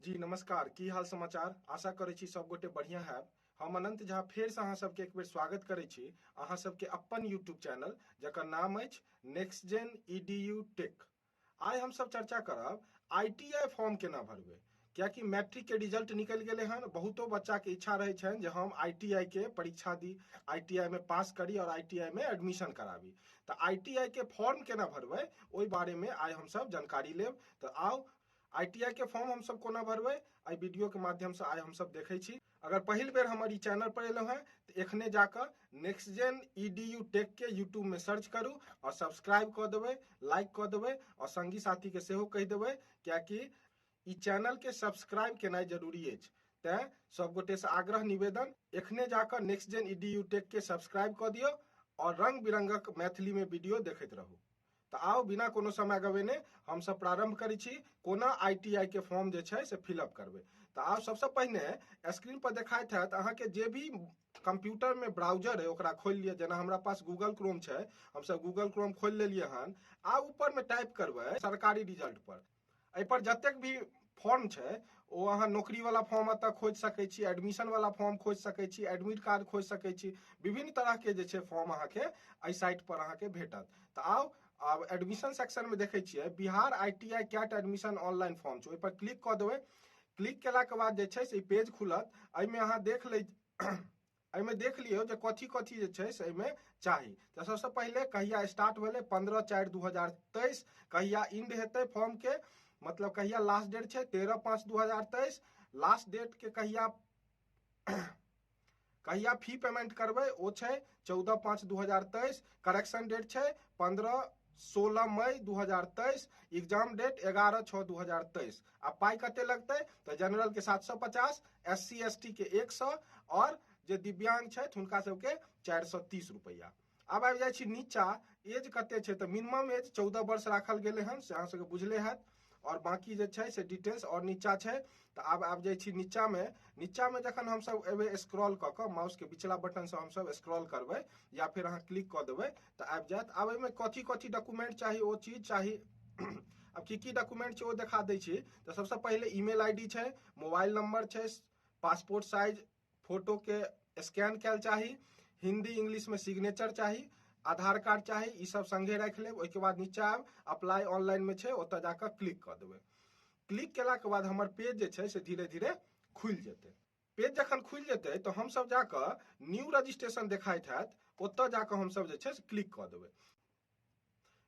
जी नमस्कार, की हाल समाचार। आशा करै छी सब गोटे बढ़िया हैब। हम अनंत झा फेर से अहाँ सबके एक बेर स्वागत करै छी अहाँ सबके अपन यूट्यूब चैनल जकर नाम अछि नेक्स्ट जेन ईडीयू टेक। आइ हम सब चर्चा करब आईटीआई फॉर्म केना भरबै, कियाकि मैट्रिक के रिजल्ट निकलि गेलै हन। बहुतो बच्चा के इच्छा रहै छनि जे हम आईटीआई के परीक्षा दी, आईटीआई में पास करी और आईटीआई में एडमिशन कराबी। तऽ आईटीआई के फॉर्म केना भरबै ओहि बारे में आइ हम सब जानकारी लेब। तऽ आउ आईटीआई के फॉर्म हम सब कोना भरबै एहि वीडियो के माध्यम से आइ हम सब देखै छी। अगर पहिल बेर हमर ई चैनल पर एलहुँ हैं तऽ एखने जाकऽ नेक्स्ट जेन ईडीयू टेक के यूट्यूब में सर्च करू और सब्सक्राइब कऽ देबै, लाइक कऽ देबै और संगी साथी के सेहो कहि देबै, कियाकि ई चैनल के सब्सक्राइब केनाइ जरूरी अछि। तैं सब गोटे से आग्रह निवेदन, एखने जाकऽ नेक्स्ट जेन ईडीयू टेक के सब्सक्राइब कऽ दियौ और रंग बिरंगक मैथिली में वीडियो देखैत रहू। तऽ आउ बिना कोनो समय गवेने हम सब प्रारंभ करै छी कोना आईटीआई के फॉर्म जे छै से फिलअप करबै। तऽ आउ सबसँ पहिने स्क्रीन पर देखाइत हैत अहाँके जे भी कंप्यूटर में ब्राउजर है ओकरा खोलि लिअ। जेना हमरा पास गूगल क्रोम छै, हमसब गूगल क्रोम खोलि लेलियै हन। आ ऊपर में टाइप करबै सरकारी रिजल्ट पर। एहि पर जतेक भी फॉर्म छै ओ अहाँ नौकरी वाला फॉर्म एतऽ खोजि सकै छी, एडमिशन वाला फॉर्म खोजि सकै छी, एडमिट कार्ड खोजि सकै छी, विभिन्न तरह के जे छै फॉर्म अहाँके एहि साइट पर अहाँके भेटत। तऽ आउ आब एडमिशन सेक्शन में देखै छियै Bihar ITI CAT admission online form छै, ओहि पर क्लिक कऽ देबै। क्लिक केलाके बाद जे छै से ई पेज खुलत। एहिमे अहाँ देख लै एहिमे देख लियौ जे कथी कथी जे छै से एहिमे चाही। तऽ सबसँ पहिले कहिया स्टार्ट भेलै, 15/4/2023। कहिया एंड हेतै फॉर्म के, मतलब कहिया लास्ट डेट छै, 13/5/2023। लास्ट डेट के कहिया कहिया फी पेमेंट करबै ओ छै 14/5/2023। करेक्शन डेट छै 15-16 मई 2023। Exam date 11/6/2023। आ पाइ कते लगतै तऽ जनरल के 750, एस सी एस टी के 100 और जे दिव्यांग छथि हुनका सबके 430 रुपैआ। आब आबि जाइ छी नीचा, एज कते छै तऽ मिनिमम एज 14 वर्ष राखल गेलै हन, से अहाँ सबके बुझले हैत। और बाकी जे छै से डिटेल्स और नीचा छै। तऽ आब आबि जाइ छी नीचामे। नीचामे जखन हमसब एबै स्क्रॉल कऽ कऽ माउस के बिचला बटन से हमसब स्क्रॉल करबै या फिर अहाँ क्लिक कऽ देबै तऽ आबि जायत। आब एहिमे कथी कथी डॉक्यूमेंट चाही ओ चीज चाही। आब की की डॉक्यूमेंट छै ओ देखा दै छी। तऽ सबसँ पहिले ईमेल I D छै, मोबाइल नंबर छै, पासपोर्ट साइज फोटो के स्कैन कयल चाही, हिंदी इंग्लिश में सिग्नेचर चाही, आधार कार्ड चाही, ई सब संगे राखि लेब। ओहिके बाद नीचा आयब अप्लाई ऑनलाइन में छै, ओतऽ जाकऽ क्लिक कऽ देबै। क्लिक केलाके बाद हमर पेज जे छै से धीरे धीरे खुलि जेतै। पेज जखन खुलि जेतै तऽ हमसब जाकऽ न्यू रजिस्ट्रेशन देखाइत हैत, ओतऽ जाकऽ हमसब जे छै से क्लिक कऽ देबै।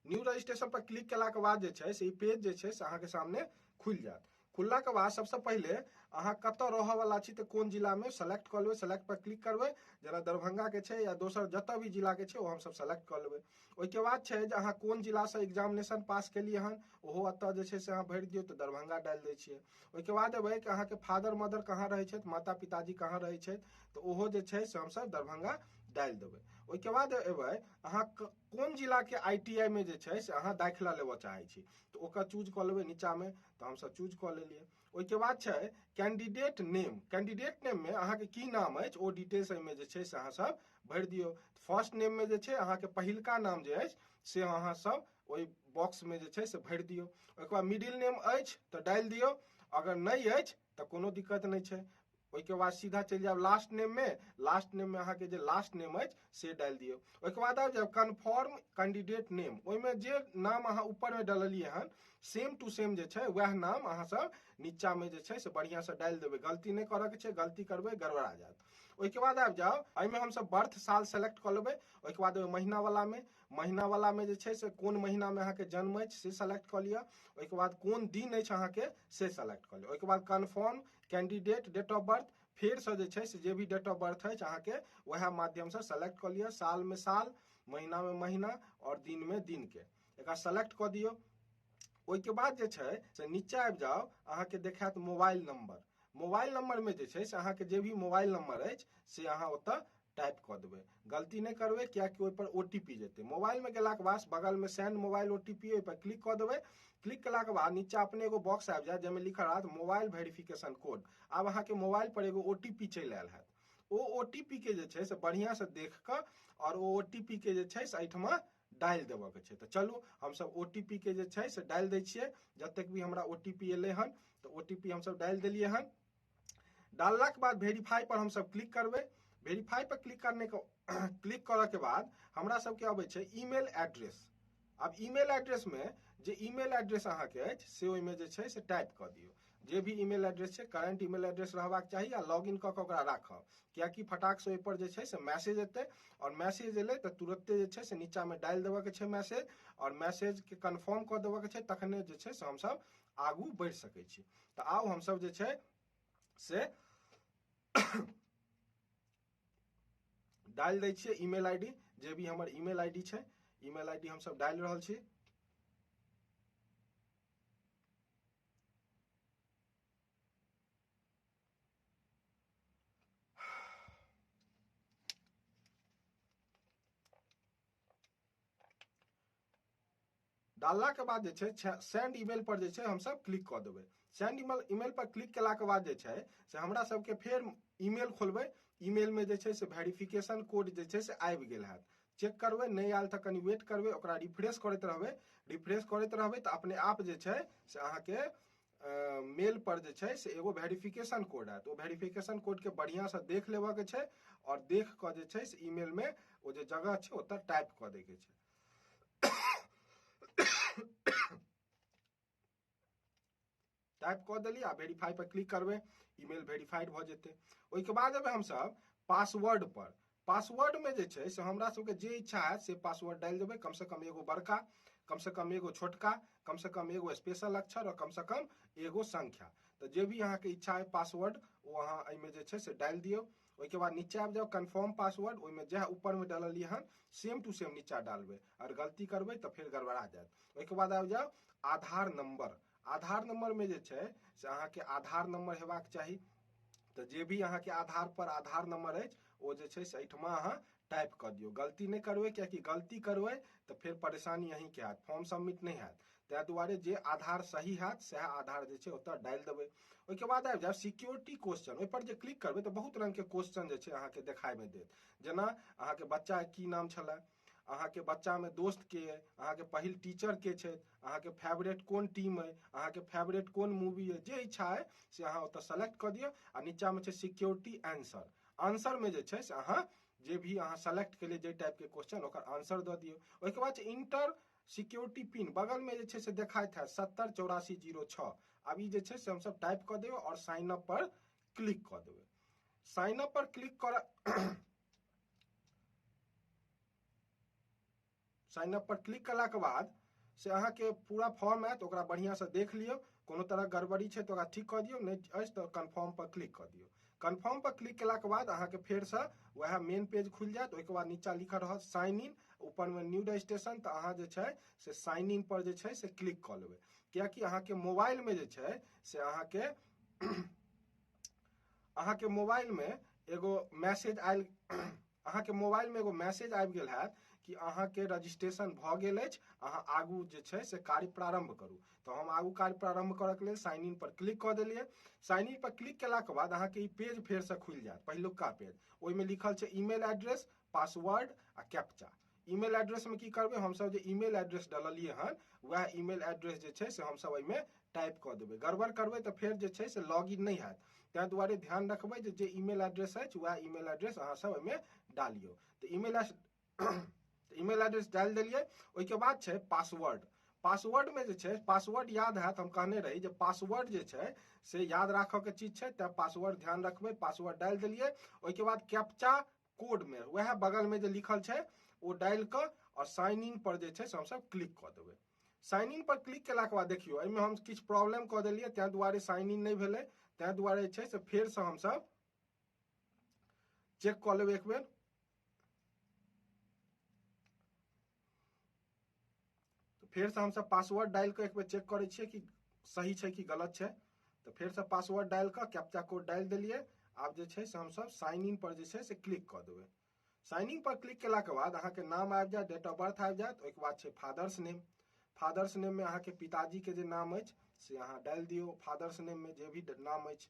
न्यू रजिस्ट्रेशन पर क्लिक केलाके बाद जे छै से ई पेज जे छै से अहाँके सामने खुलि जायत। खुललाके बाद सबसँ पहिले अहाँ कतऽ रहऽवला छी तऽ कोन जिलामे सेलेक्ट कऽ लेबै, सेलेक्ट पर क्लिक करबै। जेना दरभंगाके छै या दोसर जतऽ भी जिलाके छै ओ हमसब सेलेक्ट कऽ लेबै। ओहिके बाद छै जे अहाँ कोन जिलासँ एग्जामिनेशन पास केलियै हन ओहो एतऽ जे छै से अहाँ भरि दियौ, तऽ दरभंगा डालि दै छियै। ओहिके बाद एबै कि अहाँके फादर मदर कहाँ रहै छथि, माता पिताजी कहाँ रहै छथि, तऽ ओहो जे छै से हमसब दरभंगा डालि देबै। ओहिके बाद एबै अहाँ कोन जिलाके आईटीआई में जे छै से अहाँ दाखिला लेबऽ चाहै छी तऽ ओकर चूज कऽ लेबै नीचामे, तऽ हमसब चूज कऽ लेलियै। ओहिके बाद छै कैंडिडेट नेम। कैंडिडेट नेम में अहाँके की नाम अछि ओ डिटेल्स एहिमे जे छै से अहाँ सब भरि दियौ। फर्स्ट नेम में जे छै अहाँके पहिलका नाम जे अछि से अहाँ सब ओहि बॉक्स में जे छै से भरि दियौ। ओहिके बाद मिडिल नेम अछि तऽ डालि दियौ, अगर नहि अछि तऽ कोनो दिक्कत नहि छै। ओहिके बाद सीधा चलि जायब लास्ट नेम में। लास्ट नेम में अहाँके जे लास्ट नेम अछि से डालि दियौ। ओहिके बाद आबि जायब कन्फर्म कैंडिडेट नेम। ओहिमे जे नाम अहाँ ऊपर में डाललियै हन सेम टू सेम जे छै वएह नाम अहाँ सब नीचा में जे छै से बढ़िआँ से डालि देबै। गलती नहि करऽके छै, गलती करबै गड़बड़ा जायत। ओहिके बाद आबि जाउ एहिमे हमसब बर्थ साल सेलेक्ट कऽ लेबै। ओहिके बाद ओहि महीना वाला में, महीना वाला में जे छै से कोन महीना में अहाँके जन्म अछि से सेलेक्ट कऽ लिअ। ओहिके बाद कोन दिन अछि अहाँके से सेलेक्ट कऽ लिअ। ओहिके बाद confirm candidate date of birth, फेरसँ जे छै से जे भी डेट ऑफ बर्थ अछि अहाँके वएह माध्यमसँ सेलेक्ट कऽ लिअ। साल में साल, महीना में महीना और दिन में दिन के एकरा सेलेक्ट कऽ दियौ। ओहिके बाद जे छै से नीचा आबि जाउ, अहाँके देखायत मोबाइल नंबर। मोबाइल नंबर में जे छै से अहाँके जे भी मोबाइल नंबर अछि से अहाँ ओतऽ टाइप कऽ देबै। गलती नहि करबै कियाकि ओहि पर ओ टी पी जेतै। मोबाइल में गेलाके बाद बगल में सेंड मोबाइल ओ टी पी ओहि पर क्लिक कऽ देबै। क्लिक केलाके बाद नीचा अपने एगो बॉक्स आबि जायत जाहिमे लिखल रहत मोबाइल वेरिफिकेशन कोड। आब अहाँके मोबाइल पर एगो ओ टी पी चलि आयल हैत। ओ ओ टी पी के जे छै से बढ़िआँ से देख कऽ और ओ ओ टी पी के जे छै से एहिठमा डालि देबऽके छै। तऽ चलू हमसब OTP के जे छै से डालि दै छियै। जतेक भी हमरा OTP एलै हन तऽ OTP हमसब डालि देलियै हन। डाललाके बाद वेरीफाई पर हमसब क्लिक करबै। वेरीफाई पर क्लिक करने के क्लिक करऽ के बाद हमरा सबके अबै छै ईमेल एड्रेस। आब ईमेल एड्रेस में जे ईमेल एड्रेस अहाँके अछि से ओहिमे जे छै से टाइप कऽ दियौ। जे भी ईमेल एड्रेस छै करेंट ईमेल एड्रेस रहबाक चाही आ लॉग इन कऽ के ओकरा राखब, कियाकि फटाक से ओहिपर जे छै से मैसेज एतै और मैसेज एलै तऽ तुरते जे छै से नीचाँमे डालि देबऽके छै मैसेज और मैसेजके कन्फर्म कऽ देबऽके छै, तखने जे छै से हमसब आगू बढ़ि सकै छी। तऽ आउ हमसब जे छै से डालि दै छियै ईमेल आईडी, जे भी हमर ईमेल आईडी छै ईमेल आईडी हमसब डालि रहल छी। डालला के बाद जे छै सेंड ईमेल पर जे छै हमसब क्लिक कऽ देबै। सेंड ईमेल पर क्लिक केलाके बाद जे छै से हमरा सबके फेर ईमेल खोलबै। ईमेल में जे छै से वेरिफिकेशन कोड जे छै से आबि गेल हैत, चेक करबै, नहि आयल तऽ कनि वेट करबै, ओकरा रिफ्रेश करैत रहबै। रिफ्रेश करैत रहबै तऽ अपने आप जे छै से अहाँके मेल पर जे छै से एगो वेरिफिकेशन कोड आयत। ओ वेरिफिकेशन कोड के बढ़िआँ से देख लेबऽके छै और देख कऽ जे छै से ईमेल में ओ जे जगह छै ओतऽ टाइप कऽ दैके छै। टाइप कऽ देलियै आ वेरीफाई पर क्लिक करबै, ईमेल वेरीफाइड भऽ जेतै। ओहिके बाद एबै हमसब पासवर्ड पर। पासवर्ड में जे छै से हमरा सबके जे इच्छा हैत से पासवर्ड डालि देबै, कम से कम एगो बड़का, कम से कम एगो छोटका, कम से कम एगो स्पेशल अक्षर और कम से कम एगो संख्या। तऽ जे भी अहाँके इच्छा है पासवर्ड ओ अहाँ एहिमे जे छै से डालि दियौ। ओहिके बाद नीचा आबि जाउ कन्फर्म पासवर्ड, ओहिमे जएह ऊपरमे डाललियै हन सेम टू सेम नीचा डालबै, अगर गलती करबै तऽ फेर गड़बड़ा जायत। ओहिके बाद आबि जाउ आधार नंबर। आधार नंबर में जे छै से अहाँके आधार नंबर हेबाक चाही, तऽ जे भी अहाँके आधार पर आधार नंबर अछि ओ जे छै से एहिठमा अहाँ टाइप कऽ दियौ। गलती नहि करबै, कियाकि गलती करबै तऽ फेर परेशानी अहीँके हैत, फॉर्म सबमिट नहि हैत। ताहि दुआरे जे आधार सही हैत सएह आधार जे छै ओतऽ डालि देबै। ओहिके बाद आबि जायब सिक्योरिटी क्वेश्चन। ओहिपर जे क्लिक करबै तऽ बहुत रङ्गके क्वेश्चन जे छै अहाँके देखाइमे देत, जेना अहाँके बच्चाके की नाम छलै, अहाँके बच्चामे दोस्त के अइ, अहाँके पहिल टीचर के छथि, अहाँके फेवरेट कोन टीम अइ, अहाँके फेवरेट कोन मूवी अइ, जे इच्छा अइ से अहाँ ओतऽ सेलेक्ट कऽ दियौ। आ नीचाँमे छै सिक्योरिटी आंसर। आंसर में जे छै से अहाँ जे भी अहाँ सेलेक्ट केलियै जाहि टाइपके क्वेश्चन ओकर आंसर दऽ दियौ। ओहिके बाद छै इंटर सिक्योरिटी पिन, बगल में जे छै से देखाइत हैत 70 84 06। आब ई जे छै से हमसब टाइप कऽ देबै और साइन अप पर क्लिक कऽ देबै। साइन अप पर क्लिक कर साइन अप पर क्लिक केलाके बाद से अहाँके पूरा फॉर्म आयत, ओकरा बढ़िआँ से देख लियौ, कोनो तरह गड़बड़ी छै तऽ ओकरा ठीक कऽ दियौ, नहि अछि तऽ कन्फर्म पर क्लिक कऽ दियौ। कन्फर्म पर क्लिक केलाके बाद अहाँके फेरसँ वएह मेन पेज खुलि जायत। ओहिके बाद नीचा लिखल रहत साइन इन, ऊपरमे न्यू रजिस्ट्रेशन, तऽ अहाँ जे छै से साइन इन पर जे छै से क्लिक कऽ लेबै, कियाकि अहाँके मोबाइलमे जे छै से अहाँके मोबाइलमे एगो मैसेज आयल, अहाँके मोबाइलमे एगो मैसेज आबि गेल हैत कि अहाँके रजिस्ट्रेशन भऽ गेल अछि, अहाँ आगू जे छै से कार्य प्रारम्भ करू। तऽ हम आगू कार्य प्रारम्भ करऽके लेल साइन इन पर क्लिक कऽ देलियै। साइन इन पर क्लिक केलाके बाद अहाँके ई पेज फेरसँ खुलि जायत, पहिलुका पेज। ओहिमे लिखल छै ईमेल एड्रेस, पासवर्ड आ कैप्चा। ईमेल एड्रेस में की करबै, हमसब जे ईमेल एड्रेस डाललियै हन वएह ईमेल एड्रेस जे छै से हमसब एहिमे टाइप कऽ देबै। गड़बड़ करबै तऽ फेर जे छै से लॉग इन नहि हैत, ताहि दुआरे ध्यान रखबै जे ईमेल एड्रेस अछि वएह ईमेल एड्रेस अहाँ सब एहिमे डालियौ। तऽ ईमेल एड्रेस डालि देलियै। ओहिके बाद छै पासवर्ड। पासवर्ड में जे छै पासवर्ड याद हैत, हम कहने रही जे पासवर्ड जे छै से याद राखऽ के चीज छै, तैं पासवर्ड ध्यान रखबै। पासवर्ड डालि देलियै। ओहिके बाद कैप्चा कोड में वएह बगल में जे लिखल छै ओ डालि कऽ और साइन इन पर जे छै से हमसब क्लिक कऽ देबै। साइन इन पर क्लिक केलाके बाद देखियौ एहिमे हम किछु प्रॉब्लम कऽ देलियै, ताहि दुआरे साइन इन नहि भेलै, ताहि दुआरे जे छै से फेरसँ हमसब चेक कऽ लेबै एक बेर। फेरसँ हमसब पासवर्ड डालि कऽ एक बेर चेक करै छियै कि सही छै कि गलत छै। तऽ फेरसँ पासवर्ड डालि कऽ कैप्चा कोड डालि देलियै। आब जे छै से हमसब साइन इन पर जे छै से क्लिक कऽ देबै। साइन इन पर क्लिक केलाके बाद अहाँके नाम आबि जायत, डेट ऑफ बर्थ आबि जायत। ओहिके बाद छै फादर्स नेम। फादर्स नेम में अहाँके पिताजी के जे नाम अछि से अहाँ डालि दियौ। फादर्स नेम में जे भी नाम अछि।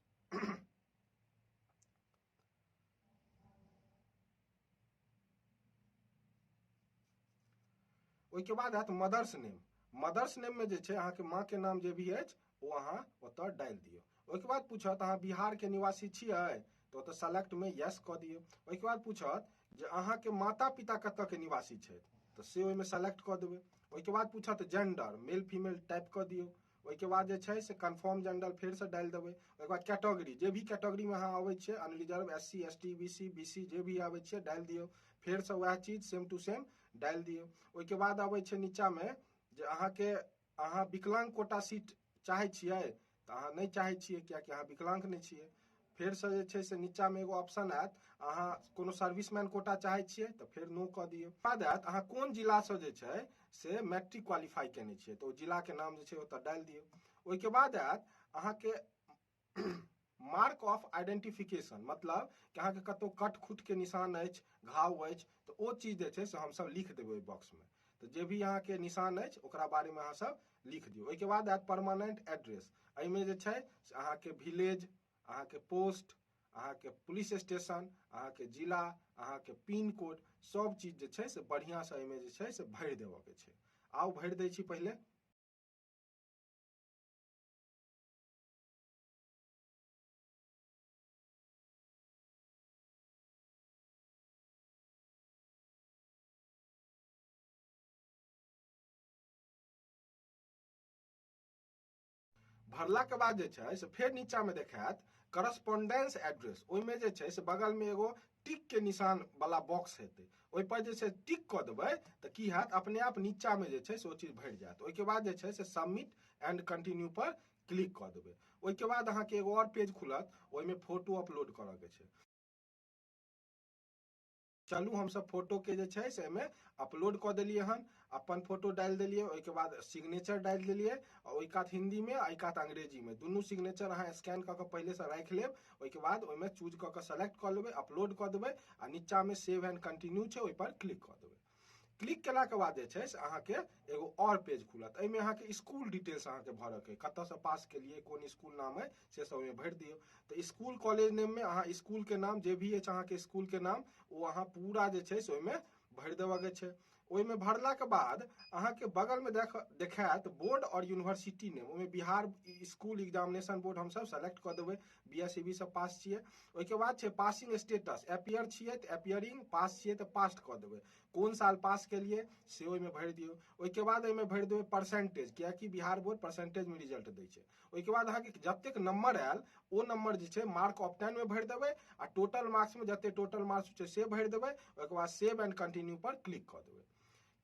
ओहिके बाद आयत मदर्स नेम। मदर्स नेममे जे छै अहाँके माँके नाम जे भी अछि ओ अहाँ ओतऽ डालि दियौ। ओहिके बाद पूछत अहाँ बिहारके निवासी छियै, तऽ ओतऽ सेलेक्टमे यस कऽ दियौ। ओहिके बाद पूछत जे अहाँके माता पिता कतऽके निवासी छथि, तऽ से ओहिमे सेलेक्ट कऽ देबै। ओहिके बाद पूछत जेंडर, मेल फीमेल टाइप कऽ दियौ। ओहिके बाद जे छै से कन्फर्म जेंडर फेरसँ डालि देबै। ओहिके बाद कैटेगरी, जे भी कैटेगरीमे अहाँ अबै छियै, unreserved, S C, S T, B C, B C, जे भी आबै छियै डालि दियौ। फेरसँ वएह चीज सेम टू सेम डालि दियौ। ओहिके बाद अबै छै नीचाँमे जे अहाँके अहाँ विकलांग कोटा सीट चाहै छियै, तऽ अहाँ नहि चाहै छियै कियाकि अहाँ विकलांग नहि छियै। फेरसँ जे छै से नीचाँमे एगो ऑप्शन आयत, अहाँ कोनो सर्विसमैन कोटा चाहै छियै तऽ फेर नो कऽ दियौ। बाद आयत अहाँ कोन जिलासँ जे छै से मैट्रिक क्वालिफाई केने छियै, तऽ ओ जिलाके नाम जे छै ओतऽ डालि दियौ। ओहिके बाद आयत अहाँके मार्क ऑफ आइडेंटिफिकेशन, मतलब कि अहाँके कतहु कट खुटके निशान अछि, घाव अछि, तऽ ओ चीज जे छै से हमसब लिख देबै ओहि बॉक्समे। तऽ जे भी अहाँके निशान अछि ओकरा बारेमे अहाँ सब लिख दियौ। ओहिके बाद आयत परमानेंट एड्रेस। एहिमे जे छै से अहाँके विलेज, अहाँके पोस्ट, अहाँके पुलिस स्टेशन, अहाँके जिला, अहाँके पिन कोड, सब चीज जे छै से बढ़िआँसँ एहिमे जे छै से भरि देबऽके छै। आउ भरि दै छी पहिले। भरला के बाद जे छै से फेर नीचा में देखायत करस्पोंडेंस एड्रेस। ओहिमे जे छै से बगल में एगो टिक के निशान वाला बॉक्स हेतै, ओहि पर जे छै टिक कऽ देबै तऽ की हैत, अपने आप नीचा में जे छै से ओ चीज भरि जायत। ओहिके बाद जे छै से सबमिट एंड कंटिन्यू पर क्लिक कऽ देबै। ओहिके बाद अहाँके एगो और पेज खुलत, ओहिमे फोटो अपलोड करऽ के छै। चलू हमसब फोटो के जे छै से एहिमे अपलोड कऽ देलियै हन, अपन फोटो डालि देलियै। ओहिके बाद सिग्नेचर डालि देलियै, आ ओहि कात हिंदी में आ एहि कात अंग्रेजी में दुनू सिग्नेचर अहाँ स्कैन कऽ के पहिले से राखि लेब। ओहिके बाद ओहिमे चूज कऽ के सेलेक्ट कऽ लेबै, अपलोड कऽ देबै आ नीचा में सेव एंड कंटिन्यू छै ओहि पर क्लिक कऽ देबै। क्लिक केला के बाद जे छै से अहाँके एगो और पेज खुलत। एहिमे अहाँके स्कूल डिटेल्स अहाँके भरऽ के, कतऽसँ पास केलियै, कोन स्कूल नाम है से सब ओहिमे भरि दियौ। तऽ स्कूल कॉलेज नेम में अहाँ स्कूल के नाम जे भी अछि अहाँके स्कूल के नाम ओ अहाँ पूरा जे छै से ओहिमे भरि देबऽ के छै। ओहिमे भरला के बाद अहाँके बगल में देखायत बोर्ड और यूनिवर्सिटी नेम। ओहिमे बिहार स्कूल एग्जामिनेशन बोर्ड हमसब सेलेक्ट कऽ देबै, BSEB से पास छियै। ओहिके बाद छै पासिंग स्टेटस, एपियर छियै तऽ एपियरिंग, पास छियै तऽ पास कऽ देबै, कोन साल पास केलियै से ओहिमे भरि दियौ। ओहिके बाद एहिमे भरि देबै परसेंटेज, कियाकि बिहार बोर्ड परसेंटेज में रिजल्ट दै छै। ओहिके बाद अहाँके जतेक नंबर आयल ओ नंबर जे छै मार्क ऑफ 10 में भरि देबै आ टोटल मार्क्स में जते टोटल मार्क्स छै से भरि देबै। ओहिके बाद सेव एंड कंटिन्यू पर क्लिक कऽ देबै।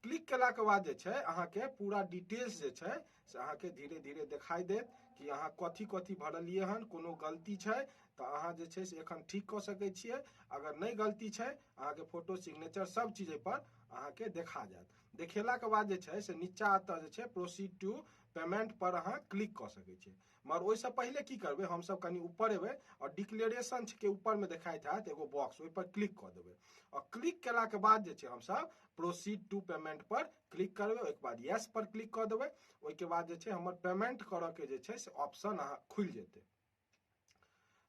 क्लिक केला के बाद जे छै अहाँके पूरा डिटेल्स जे छै से अहाँके धीरे धीरे देखाई देत कि अहाँ कथी कथी भरलियै हन, कोनो गलती छै तऽ अहाँ जे छै से एखन ठीक कऽ सकै छियै, अगर नहि गलती छै अहाँके फोटो सिग्नेचर सब चीज एहि पर अहाँके देखा जायत। देखेला के बाद जे छै से नीचा एतऽ जे छै प्रोसीड टू पेमेंट पर अहाँ क्लिक कऽ सकै छियै। मगर ओहिसँ पहिले की करबै, हमसब कनि ऊपर एबै और डिक्लेरेशन के ऊपर में देखाइत हैत एगो बॉक्स, ओहि पर क्लिक कऽ देबै और क्लिक केला के बाद जे छै हमसब प्रोसीड टू पेमेंट पर क्लिक करबै। ओहिके बाद यस पर क्लिक कऽ देबै। ओहिके बाद जे छै हमर पेमेंट करऽ के जे छै से ऑप्शन अहाँ खुलि जेतै।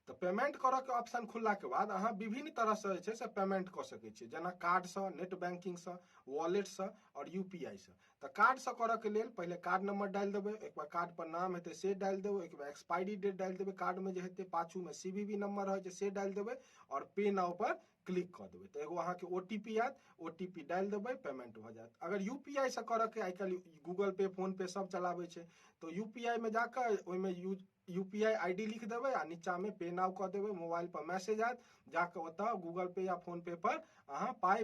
तऽ पेमेंट करऽ के ऑप्शन खुलला के बाद अहाँ विभिन्न तरह से जे छै से पेमेंट कऽ सकै छियै, जेना कार्ड सँ, नेट बैंकिंग सँ, वॉलेट सँ और UPI सँ। तऽ कार्ड सँ करऽ के लेल पहिले कार्ड नंबर डालि देबै, ओहिके बाद कार्ड पर नाम हेतै से डालि देबै, ओहिके बाद एक्सपायरी डेट डालि देबै, कार्ड में जे हेतै पाछू में CVV number रहै छै से डालि देबै और पे नाउ पर क्लिक कऽ देबै। तऽ एगो अहाँके OTP आयत, OTP डालि देबै, पेमेंट भऽ जायत। अगर UPI सँ करऽ के, आइ काल्हि गूगल पे, फोन पे सब चलाबै छै, तऽ UPI में जाकऽ ओहिमे UPI ID लिख देबै आ नीचा में पे नाउ कऽ देबै, मोबाइल पर मैसेज आयत, जाकऽ ओतऽ गूगल पे या फोन पे पर अहाँ पाइ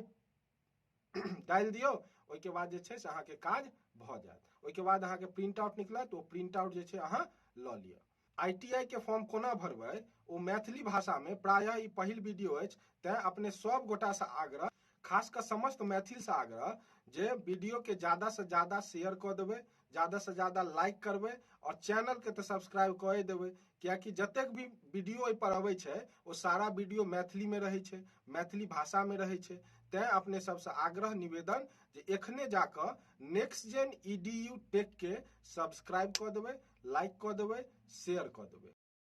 डालि दियौ। ओहिके बाद जे छै से अहाँके काज भऽ जायत। ओहिके बाद अहाँके प्रिंट आउट निकलत, ओ प्रिंट आउट जे छै अहाँ लऽ लिअ। ITI के फॉर्म कोना भरबै ओ मैथिली भाषा में प्रायः ई पहिल वीडियो अछि, तैं अपने सब गोटा से आग्रह, खास कऽ समस्त मैथिल से आग्रह जे वीडियो के ज्यादा से ज्यादा शेयर कऽ देबै, ज्यादा से ज्यादा लाइक करबै और चैनल के तऽ सब्सक्राइब कऽ देबै, कियाकि जतेक भी वीडियो एहि पर अबै छै ओ सारा वीडियो मैथिली में रहै छै, मैथिली भाषा में रहै छै। तैं अपने सबसे आग्रह निवेदन जे एखने जाकऽ नेक्स्ट जेन EDU take के सब्सक्राइब कऽ देबै, लाइक कऽ देबै, शेयर कऽ देबै।